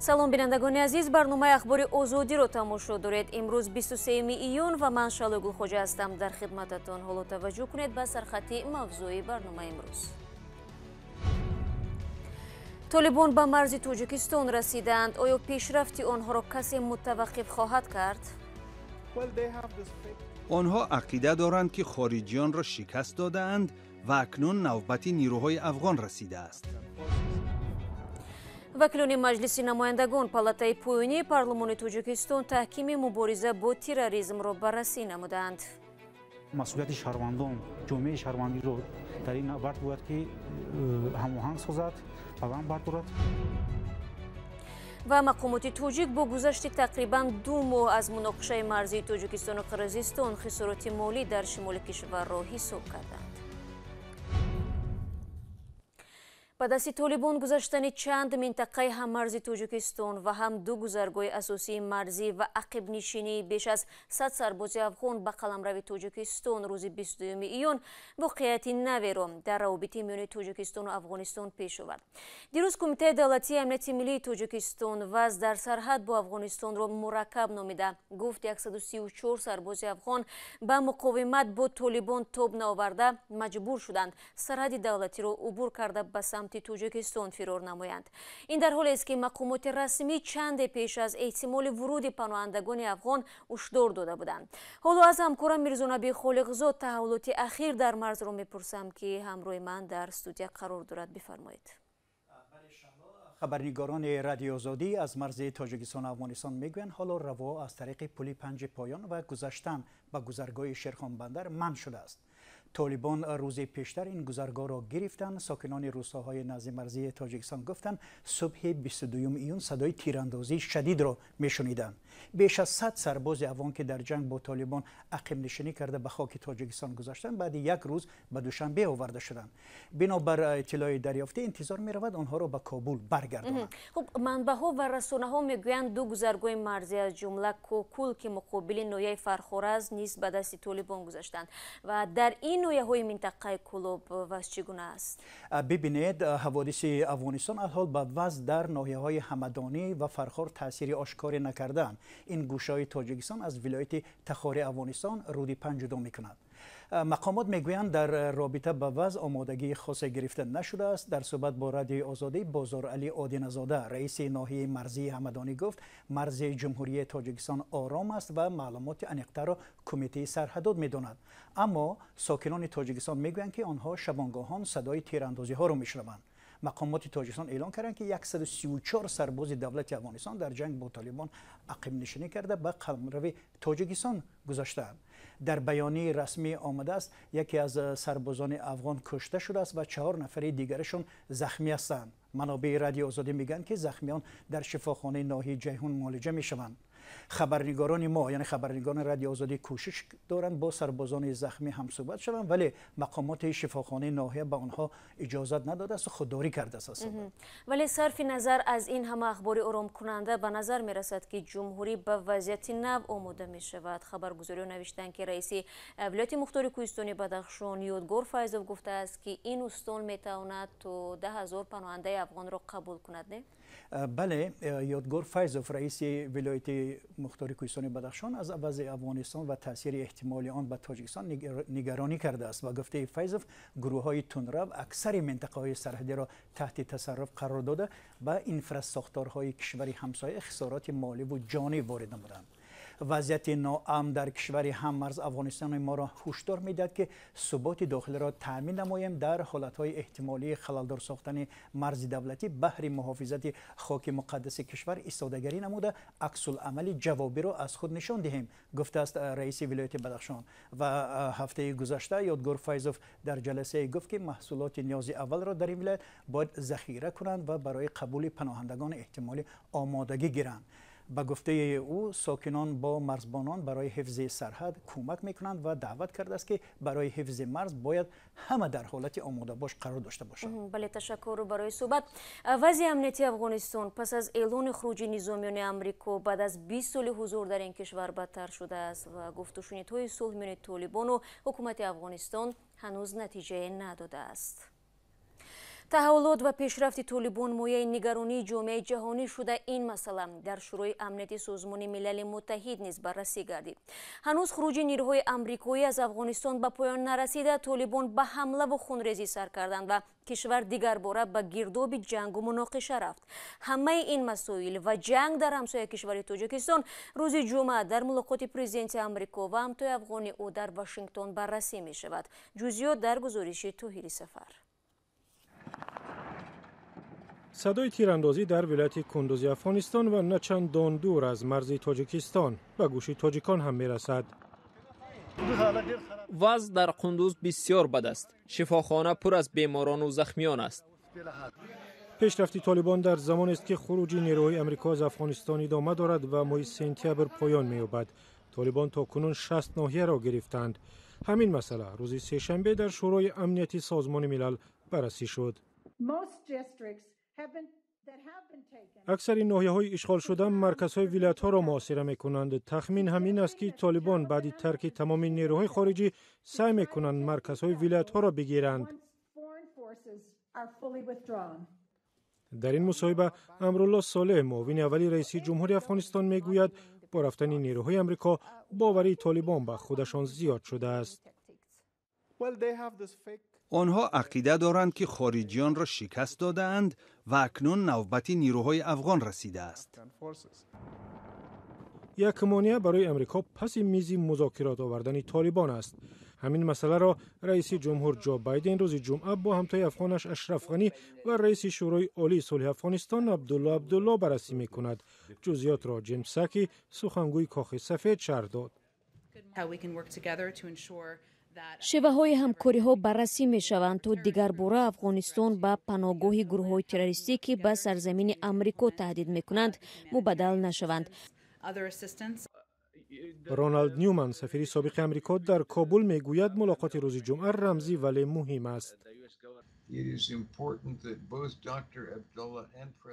Салом, бинандагони азиз, барномаи Ахбори Озодиро тамошо доред. Имрӯз 23 июн ва ман Шалои Гулхоҷа ҳастам дар хидмататон. Ҳоло таваҷҷӯҳ кунед ба сархати мавзӯи барномаи имрӯз. Толибон ба марзи Тоҷикистон расиданд. Оё пешрафти онҳоро касе мутаваққиф хоҳад кард? Онҳо ақида доранд, ки хориҷиёнро шикаст додаанд ва акнун навбати нирӯҳои афғон расидааст. Вакилони Маҷлиси намояндагон, палатаи поёнии парлумони Тоҷикистон, таҳкими мубориза бо терроризмро баррасӣ намуданд. Масъулияти шаҳрвандон, ҷомеаи шаҳрвандиро дар ин набард бояд ки ҳамоҳанг созад, баланд бардорад. Ва мақомоти тоҷик бо гузашти тақрибан 2 моҳ аз муноқишаи марзии Тоҷикистону Қирғизистон хисороти молӣ дар шимоли кишварро ҳисоб карданд. Ба дасти Толибон гузаштани чанд минтақаи ҳаммарзи Тоҷикистон ва ҳам ду гузаргоҳи асосии марзӣ ва ақибнишинии беш аз 100 сарбози афғон ба қаламрави Тоҷикистон рӯзи 22 июн воқеияти наверо дар равобити миёни Тоҷикистону Афғонистон пеш овард. Дирӯз Кумитаи давлатии амнияти миллии Тоҷикистон вазъ дар сарҳад бо Афғонистонро мураккаб номида гуфт, 134 сарбози афғон ба муқовимат бо Толибон тоб наоварда, маҷбур шуданд сарҳади давлатиро убур карда, ба самти Тоҷикистон фирор намоянд. Ин дар ҳолест, ки мақомоти расмӣ чанде пеш аз эҳтимоли вуруди паноҳандагони афғон ҳушдор дода буданд. Ҳоло аз ҳамкорам Мирзонаби Холиқзод таҳаввулоти ахир дар марзро мепурсам, ки ҳамроҳи ман дар студия қарор дорад. Бифармоед. Хабарнигорони Радиои Озодӣ аз марзи Тоҷикистону Афғонистон мегӯянд, ҳоло раво аз тариқи пули Панҷи Поён ва гузаштан ба гузаргоҳи Шерхонбандар манъ шудааст. Толибон рӯзи пештар ин гузаргоҳро гирифтанд. Сокинони рӯстоҳои назди марзии Тоҷикистон гуфтанд, субҳи 22 июн садои тирандозии шадидро мешуниданд. Беш аз 100 сарбози афғон, ки дар ҷанг бо Толибон ақибнишинӣ карда, ба хоки Тоҷикистон гузаштанд, баъди як рӯз ба Душанбе оварда шуданд. Бинобар иттилои дарёфтӣ, интизор меравад, онҳоро ба Кобул баргардонанд. Хуб, манбаъҳо ва расонаҳо мегӯянд, ду гузаргоҳи марзӣ, аз ҷумла Кокул, ки муқобили ноҳияи Фархор аст, низ ба дасти Толибон гузаштанд. Ва дар ин ноҳияҳои минтақаи Кӯлоб вазъ чӣ гуна аст? Бибинед, ҳаводиси Афғонистон алҳол ба вазъ дар ноҳияҳои Ҳамадонӣ ва Фархор таъсири ошкоре накардаанд. Ин гӯшаҳои Тоҷикистон аз вилояти Тахори Афғонистон руди Панҷ ҷудо мекунад. Мақомот мегӯянд, дар робита ба вазъ омодагии хосе гирифта нашудааст. Дар суҳбат бо Радиои Озодӣ Бозоралӣ Одиназода, раиси ноҳияи марзии Ҳамадонӣ, гуфт, марзи Ҷумҳурии Тоҷикистон ором аст ва маълумоти аниқтарро Кумитаи сарҳадот медонад. Аммо сокинони Тоҷикистон мегӯянд, ки онҳо шабонгоҳон садои тирандозиҳоро мешунаванд. Мақомоти Тоҷикистон эълон карданд, ки 134 сарбози давлати Афғонистон дар ҷанг бо Толибон ақибнишинӣ карда, ба қаламрави Тоҷикистон гузаштаанд. Дар баёнияи расмӣ омадааст, яке аз сарбозони афғон кушта шудааст ва чаҳор нафари дигарашон захмӣ ҳастанд. Манобеи Радиои Озодӣ мегӯянд, ки захмиён дар шифохонаи ноҳияи Ҷайҳун муолиҷа мешаванд. Хабарнигорони мо, яъне хабарнигорони Радиои Озодӣ, кӯшиш доранд бо сарбозони захмӣ ҳамсӯҳбат шаванд, вале мақомоти шифохонаи ноҳия ба онҳо иҷозат надодааст, худдорӣ кардааст аз суҳбат. Вале сарфи назар аз ин ҳама ахбори оромкунанда, ба назар мерасад, ки ҷумҳурӣ ба вазъияти нав омода мешавад. Хабаргузориҳо навиштанд, ки раиси вилояти мухтори кӯҳистони Бадахшон Ёдгор Файзов гуфтааст, ки ин устон метавонад то 10 000 паноҳандаи афғонро қабул кунад, не? Бале, Ёдгор Файзов, раиси вилояти мухтори кӯҳистони Бадахшон, аз вазъи Афғонистон ва таъсири эҳтимоли он ба Тоҷикистон нигаронӣ кардааст. Ба гуфтаи Файзов, гурӯҳҳои тундрав аксари минтақаҳои сарҳадиро таҳти тасарруф қарор дода, ба инфрасохторҳои кишвари ҳамсоя хисороти моливу ҷонӣ ворид намуданд. Вазъияти ноамн дар кишвари ҳаммарз Афғонистони моро ҳушдор медиҳад, ки суботи дохилиро таъмин намоем. Дар ҳолатҳои эҳтимолии халалдор сохтани марзи давлатӣ, баҳри муҳофизати хоки муқаддаси кишвар истидагарӣ намуда, аксуламали ҷавобиро аз худ нишон диҳем, гуфтааст раиси вилояти Бадахшон. Ва ҳафтаи гузашта Ёдгор Файзов дар ҷаласае гуфт, ки маҳсулоти ниёзи аввалро дар ин вилоят бояд захира кунанд ва барои қабули паноҳандагони эҳтимолӣ омодагӣ гиранд. Ба гуфтаи ӯ, сокинон бо марзбонон барои ҳифзи сарҳад кӯмак мекунанд ва даъват кардааст, ки барои ҳифзи марз бояд ҳама дар ҳолати омодабош қарор дошта бошанд. Бале, ташаккур барои суҳбат. Вазъи амнияти Афғонистон пас аз эълони хуруҷи низомиёни Амрико баъд аз 20 соли ҳузур дар ин кишвар бадтар шудааст ва гуфтушунидҳои сулҳ миёни толибону ҳукумати Афғонистон ҳанӯз натиҷае надодааст. Таҳаввулот ва пешрафти Толибон мояи нигаронии ҷомеаи ҷаҳонӣ шуда, ин масъала дар Шӯрои Амнияти Созмони Милали Муттаҳид низ баррасӣ гардид. Ҳанӯз хуруҷи нирӯҳои амрикоӣ аз Афғонистон ба поён нарасида, Толибон ба ҳамлаву хунрезӣ сар карданд ва кишвар дигарбора ба гирдоби ҷангу муноқиша рафт. Ҳамаи ин масоил ва ҷанг дар ҳамсояи кишвари Тоҷикистон рӯзи ҷумъа дар мулоқоти президенти Амрико ва ҳамтои афғони ӯ дар Вашингтон баррасӣ мешавад. Ҷузъиёт дар гузориши Тоҳири Сафар. Садои тирандозӣ дар вилояти Кундузи Афғонистон ва на чандон дур аз марзи Тоҷикистон ба гӯши тоҷикон ҳам мерасад. Вазъ дар Қундуз бисёр бад аст. Шифохона пур аз беморону захмиён аст. Пешрафти Толибон дар замонест, ки хуруҷи нерӯҳои Амрико аз Афғонистон идома дорад ва моҳи сентябр поён меёбад. Толибон то кунун 60 ноҳияро гирифтанд. Ҳамин масъала рӯзи сешанбе дар Шӯрои Амнияти Созмони Милал баррасӣ шуд. Аксари ноҳияҳои ишғолшуда марказҳои вилоятҳоро муҳосира мекунанд. Тахмин ҳамин аст, ки Толибон баъди тарки тамоми нерӯҳои хориҷӣ саъй мекунанд марказҳои вилоятҳоро бигиранд. Дар ин мусоҳиба Амрулло Солеҳ, муовини аввали раиси ҷумҳури Афғонистон, мегӯяд, бо рафтани нерӯҳои Амрико боварии Толибон ба худашон зиёд шудааст. Онҳо ақида доранд, ки хориҷиёнро шикаст додаанд ва акнун навбати нирӯҳои афғон расидааст. Як монеа барои Амрико паси мизи музокирот овардани Толибон аст. Ҳамин масъаларо раиси ҷумҳур Ҷо Байден рӯзи ҷумъа бо ҳамтои афғонаш Ашраф Ғанӣ ва раиси Шӯрои Олии сулҳи Афғонистон Абдулло Абдулло баррасӣ мекунад. Ҷузъиётро Ҷим Саки, сухангӯи Кохи Сафед, шарҳ дод. Шеваҳои ҳамкориҳо баррасӣ мешаванд, то дигарбора Афғонистон ба паноҳгоҳи гурӯҳҳои террористӣ, ки ба сарзамини Амрико таҳдид мекунанд, мубаддал нашаванд. Роналд Нюман, сафири собиқи Амрико дар Кобул, мегӯяд, мулоқоти рӯзи ҷумъа рамзӣ, вале муҳим аст.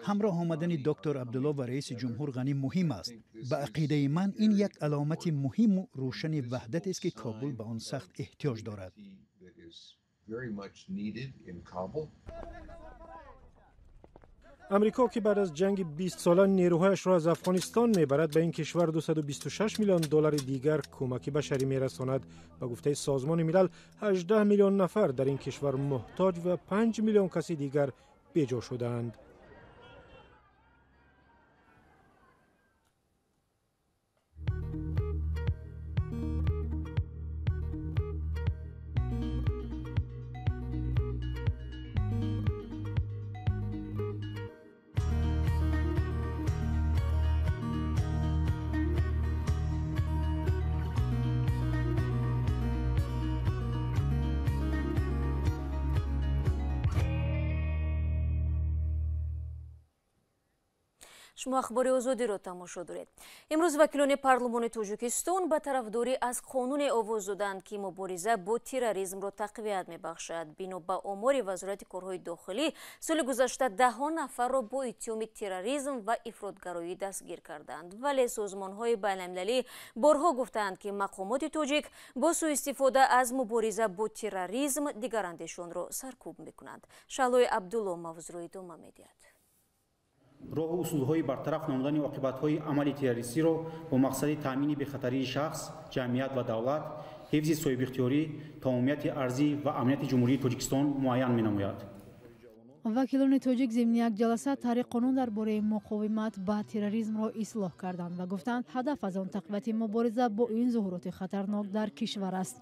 Ҳамроҳ омадани доктор Абдулло ва раиси ҷумҳур Ғанӣ муҳим аст. Ба ақидаи ман, ин як аломати муҳиму рӯшани ваҳдатест, ки Кобул ба он сахт эҳтиёҷ дорад. Амрико, ки баъд аз ҷанги бистсола нерӯҳояшро аз Афғонистон мебарад, ба ин кишвар 226 миллион доллари дигар кӯмаки башарӣ мерасонад. Ба гуфтаи Созмони Милал, 18 миллион нафар дар ин кишвар муҳтоҷ ва 5 миллион каси дигар беҷо шудаанд. Шумо Ахбори Озодиро тамошо доред. Имрӯз вакилони парлумони Тоҷикистон ба тарафдорӣ аз қонуне овоз доданд, ки мубориза бо терроризмро тақвият мебахшад. Бино ба омори Вазорати корҳои дохилӣ, соли гузашта даҳҳо нафарро бо иттиҳоми терроризм ва ифротгароӣ дастгир карданд. Вале созмонҳои байналмилалӣ борҳо гуфтаанд, ки мақомоти тоҷик бо сӯистифода аз мубориза бо терроризм дигарандешонро саркӯб мекунанд. Шаҳлои Абдулло мавзӯъро идома медиҳад. Роҳу усулҳои бартараф намудани оқибатҳои амали террористиро бо мақсади таъмини бехатарии шахс, ҷамъият ва давлат, ҳифзи соҳибихтиёрӣ, тамомияти арзӣ ва амнияти Ҷумҳурии Тоҷикистон муайян менамояд. Вакилони тоҷик зимни як ҷаласа таҳрири қонун дар бораи муқовимат ба терроризмро ислоҳ карданд ва гуфтанд, ҳадаф аз он тақвияти мубориза бо ин зуҳуроти хатарнок дар кишвар аст.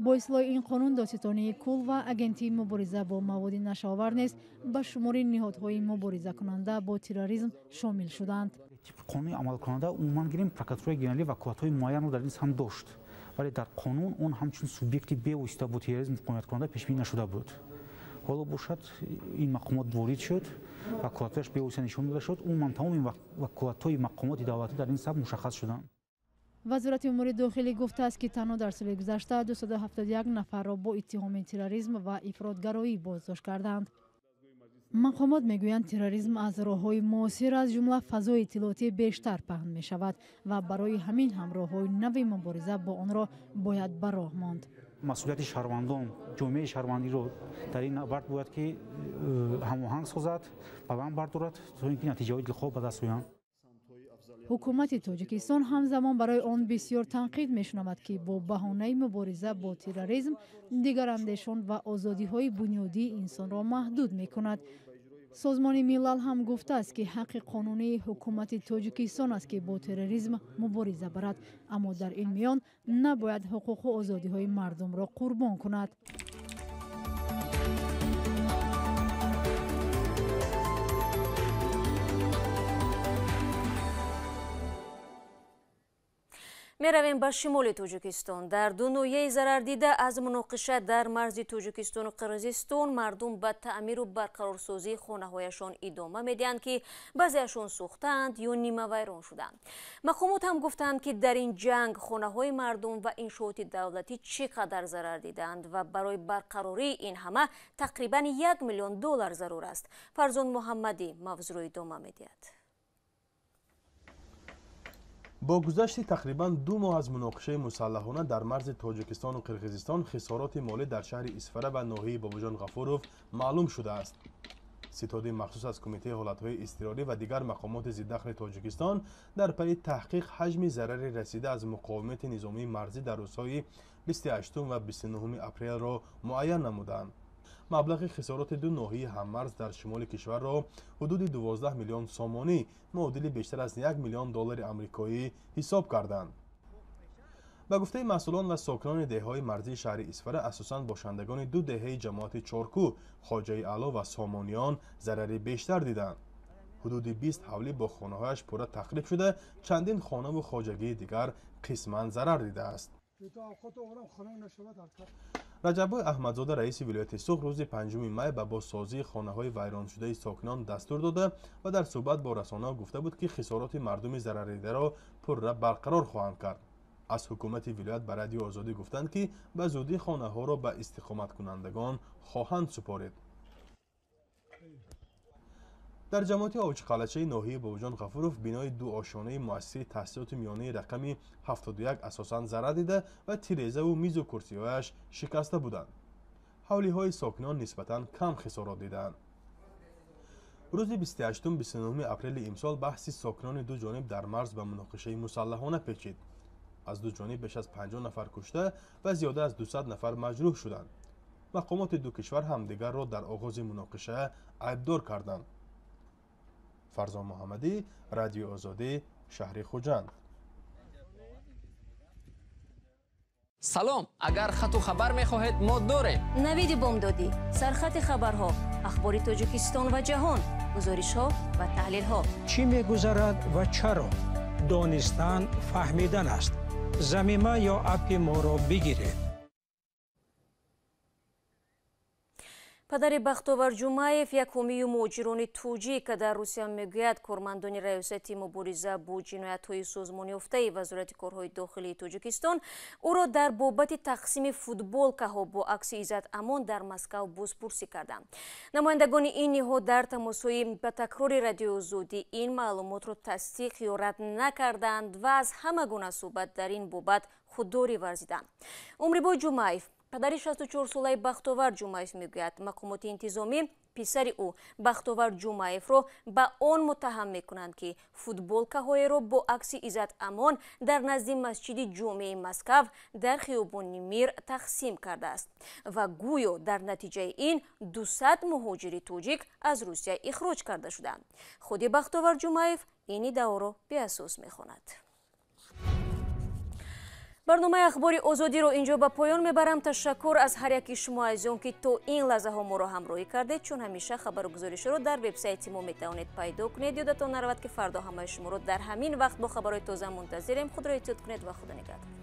Бо ислоҳи ин қонун Додситонии кулл ва Агентии мубориза бо маводи нашаовар низ ба шумори ниҳодҳои муборизакунанда бо терроризм шомил шуданд. Тибқи қонуни амалкунанда, умуман гирем, Прокуратураи генералӣ ваколатҳои муайянро дар ин самт дошт, вале дар қонун он ҳамчун субъекти бевосита бо терроризм муқовиматкунанда пешбинӣ нашуда буд. Ҳоло бошад, ин мақомот ворид шуд, ваколатҳояш бевосита нишон дода шуд. Умуман тамоми ваколатҳои мақомоти давлатӣ дар ин самт мушаххас шуданд. Вазорати умури дохилӣ гуфтааст, ки танҳо дар соли гузашта 271 нафарро бо иттиҳоми терроризм ва ифротгароӣ боздошт карданд. Мақомот мегӯянд, терроризм аз роҳҳои муосир, аз ҷумла фазои иттилоотӣ, бештар паҳн мешавад ва барои ҳамин ҳам роҳҳои нави мубориза бо онро бояд ба роҳ монд. Масъулияти шаҳрвандон, ҷомеаи шаҳрвандиро дар ин набард бояд ки ҳамоҳанг созад, баланд бардорад, то ин ки натиҷаҳои дилхоҳ ба даст оянд. Ҳукумати Тоҷикистон ҳамзамон барои он бисёр танқид мешунавад, ки бо баҳонаи мубориза бо терроризм дигарандешон ва озодиҳои бунёдии инсонро маҳдуд мекунад. Созмони Милал ҳам гуфтааст, ки ҳаққи қонунии ҳукумати Тоҷикистон аст, ки бо терроризм мубориза барад, аммо дар ин миён набояд ҳуқуқу озодиҳои мардумро қурбон кунад. Меравем ба шимоли Тоҷикистон. Дар ду ноҳияи зарардида аз муноқиша дар марзи Тоҷикистону Қирғизистон мардум ба таъмиру барқарорсозии хонаҳояшон идома медиҳанд, ки баъзеашон сӯхтаанд ё нимавайрон шуданд. Мақомот ҳам гуфтанд, ки дар ин ҷанг хонаҳои мардум ва иншооти давлатӣ чӣ қадар зарар дидаанд ва барои барқарории ин ҳама тақрибан 1 миллион доллар зарур аст. Фарзон Муҳаммадӣ мавзӯъро идома медиҳад. Бо гузашти тақрибан 2 моҳ аз муноқишаи мусаллаҳона дар марзи Тоҷикистону Қирғизистон хисороти молӣ дар шаҳри Исфара ва ноҳияи Бобоҷон Ғафуров маълум шудааст. Ситоди махсус аз Кумитаи ҳолатҳои изтирорӣ ва дигар мақомоти зиддахли Тоҷикистон дар пайи таҳқиқ ҳаҷми зарари расида аз муқовимати низомии марзӣ дар рӯзҳои 28 ва 29 апрелро муайян намуданд. Маблағи хисороти ду ноҳияи ҳаммарз дар шимоли кишварро ҳудуди 12 миллион сомонӣ, муодили бештар аз 1 миллион доллари амрикоӣ ҳисоб карданд. Ба гуфтаи масъулон ва сокинони деҳаҳои марзии шаҳри Исфара, асосан бошандагони ду деҳаи ҷамоати Чоркӯ, Хоҷаи Аъло ва Сомониён зарари бештар диданд. Ҳудуди 20 ҳавлӣ бо хонаҳояш пурра тахриб шуда, чандин хонаву хоҷагии дигар қисман зарар дидааст. Раҷаббой Аҳмадзода, раиси вилояти Суғд, рӯзи 5 май ба бозсозии хонаҳои вайроншудаи сокинон дастур дода ва дар суҳбат бо расонаҳо гуфта буд, ки хисороти мардуми зарардидаро пурра барқарор хоҳанд кард. Аз ҳукумати вилоят ба Радиои Озодӣ гуфтанд, ки ба зудӣ хонаҳоро ба истиқоматкунандагон хоҳанд супорид. Дар ҷамоати Овчқалъачаи ноҳияи Бобоҷон Ғафуров бинои дуошонаи муассисаи таҳсилоти миёнаи рақами 71 асосан зарар дида ва тирезаву мизу курсиҳояш шикаста буданд. Ҳавлиҳои сокинон нисбатан кам хисорот дидаанд. Рӯзи 28-29 апрели имсол баҳси сокинони ду ҷониб дар марз ба муноқишаи мусаллаҳона печид. Аз ду ҷониб беш аз 50 нафар кушта ва зиёда аз 200 нафар маҷрӯҳ шуданд. Мақомоти ду кишвар ҳамдигарро дар оғози муноқиша айбдор карданд. Фарзон Муҳаммадӣ, Радиои Озодӣ, шаҳри Хуҷанд. Салом, агар хату хабар мехоҳед, мо дорем. Навиди бомдодӣ, сархати хабарҳо, ахбори Тоҷикистон ва ҷаҳон, гузоришҳо ва таҳлилҳо. Чӣ мегузарад ва чаро? Донистан фаҳмидан аст. Замима ё аппи моро бигиред. Падари Бахтовар Ҷумаев, як ҳомии муҳоҷирони тоҷик дар Русия, мегӯяд кормандони раёсати мубориза бо ҷиноятҳои созмонёфтаи Вазорати корҳои дохилии Тоҷикистон ӯро дар бобати тақсими футболкаҳо бо акси Иззат Амон дар Москав бозпурсӣ карданд. Намояндагони ин ниҳод дар тамосҳои ба такрори Радиои Озодӣ ин маълумотро тасдиқ ё рад накарданд ва аз ҳама гуна суҳбат дар ин бобат худдорӣ варзиданд. Умрибой Ҷумаев, падари 64-солаи Бахтовар Ҷумаев, мегӯяд мақомоти интизомӣ писари ӯ Бахтовар Ҷумаевро ба он муттаҳам мекунанд, ки футболкаҳоеро бо акси Иззат Амон дар назди масҷиди ҷомеи Москав дар хиёбони Мир тақсим кардааст ва гӯё дар натиҷаи ин 200 муҳоҷири тоҷик аз Русия ихроҷ карда шуданд. Худи Бахтовар Ҷумаев ин иддаоро беасос мехонад. Барномаи Ахбори Озодиро инҷо ба поён мебарам. Ташаккур аз ҳар яки шумо азизон, ки то ин лаҳзаҳо моро ҳамроҳӣ кардед, чун ҳамеша хабару гузоришҳоро дар вебсайти мо метавонед пайдо кунед. Ёдатон наравад, ки фардо ҳамаи шуморо дар ҳамин вақт бо хабарҳои тоза мунтазирем. Худро эҳтиёт кунед ва Худо нигаҳдор.